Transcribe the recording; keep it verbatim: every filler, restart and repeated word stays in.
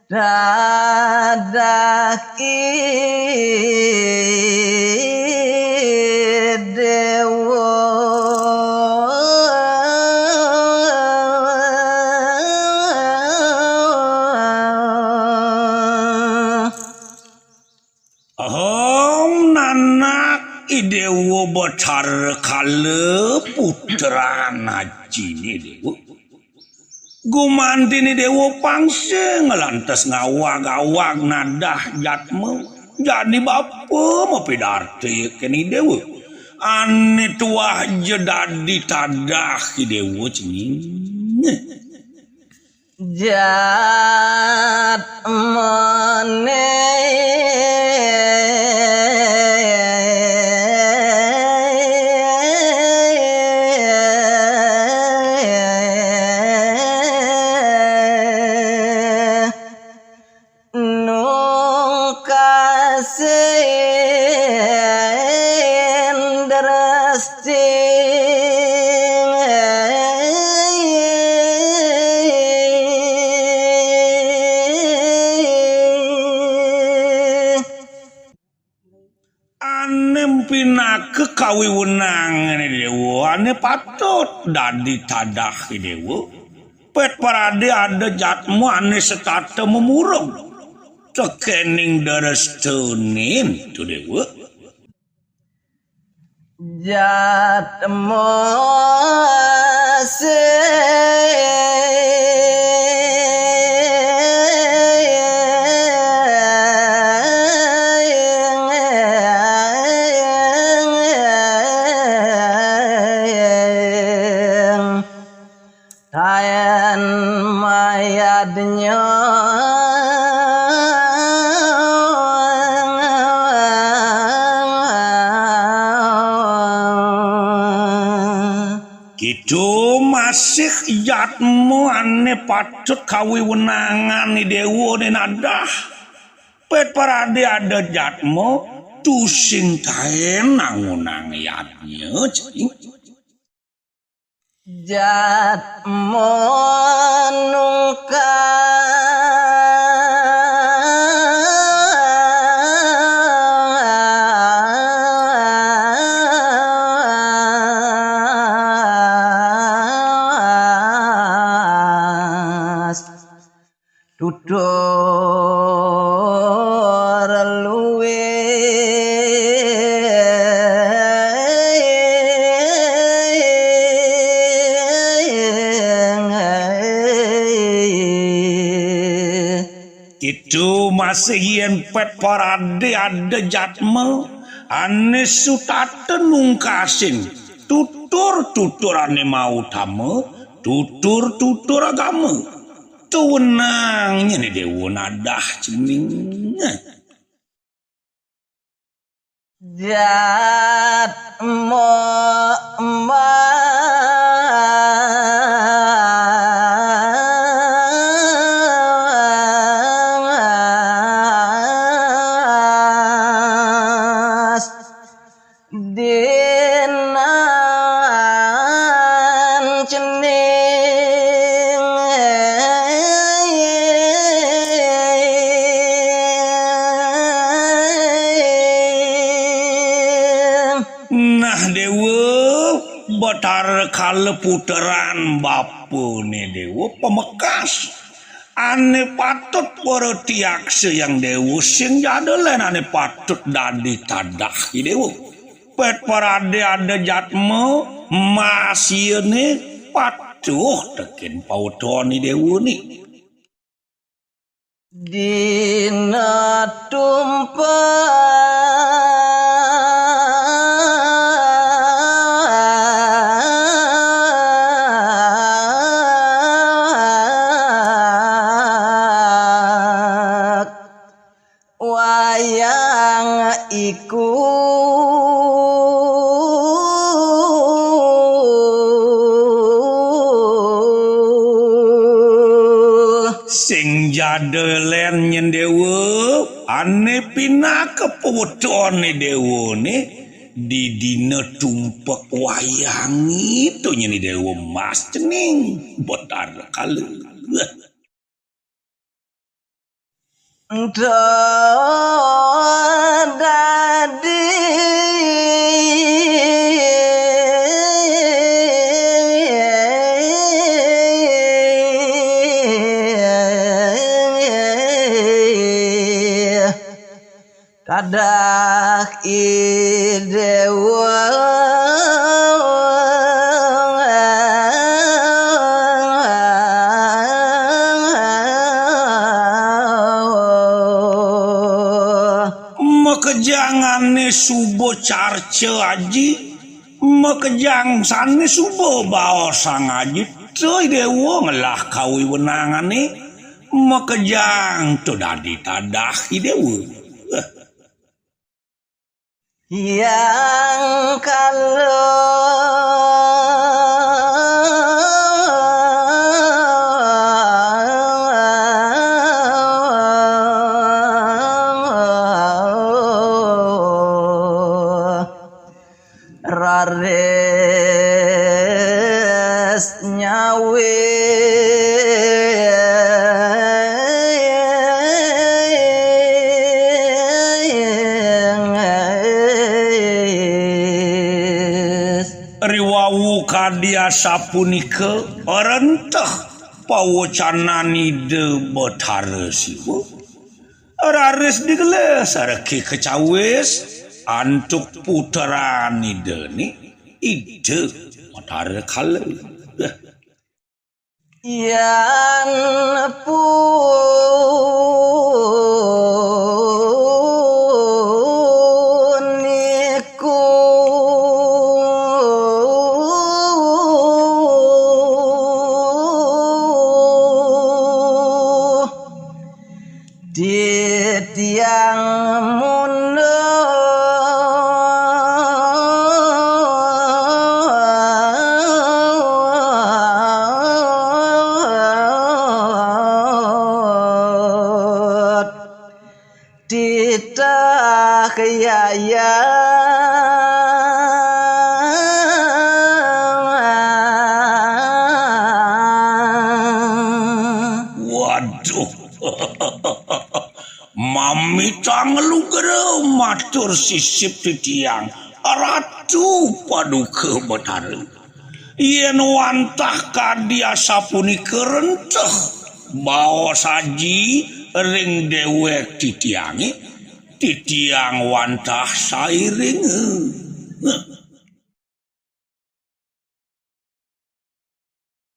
Dadah Ki Déwa. Om nanak I Déwa Batara Kala putran ajiné Déwa. Gumantiné Déwa pang sing lantas ngawag-awag nadah jatma. Jani bapa mapidarta kén I Déwa. Ané tuah ja dadi tadah I Déwa cengeng. Jatmané. Nungkasin drasting. Ané pinaka kawiwenangané Déwa, ané patut dadi tadah I Déwa. Pét paradé ada jatma ané setata mamureg tekéning drestané ento Déwa. Jatma sing taén mayadnya. Kéto masih jatma ané patut kawiwenangan I Déwa né nadah. Pét paradé ada jatma tusing taén nangunang yadnya, cing. Jatma nungkas tutur luwih. Kéto masih yén pét paradé ada jatma ané setata nungkasin tutur-tutur ané mautama, tutur-tutur agama. Tuwenang nyén Déwa nadah cengeng. Jatma mas dinan cening. Nah, Déwa, Batara Kala putran bapané Déwa pamekas. Ané patut para tiaksa yang Déwa sing jada lén ané patut dadi tadah I Déwa. Pét paradé ada jatma masiané patuh tekén paweton I Déwané. Dina tumpek wayang iku. Sing jada lén nyén Déwa, ané pinaka pawetoné Déwané, di dina tumpek wayang ento nyén Déwa mas cening, Batara Kala. Ento dadi tadah I Déwa. Makejangane suba carca aji, makejang sane suba baosang aji, to I Déwa ngelah kawiwenangane, makejang to dadi tadah I Déwa. Hyang kala raris nyawis. Riwau kadi asapunika renteh pawecanan Ida Betara Siwa. Raris digelis reke kacawis antuk puteran Idane, Ida Betara Kala. Yan puniku titiang mundut titah yaya. Waduh. Mamitang lugra matur sisip titiang, Ratu Paduka Betara. Yen wantah kadi asapunika renteh baos aji ring dewek titiange, titiang wantah sairinga.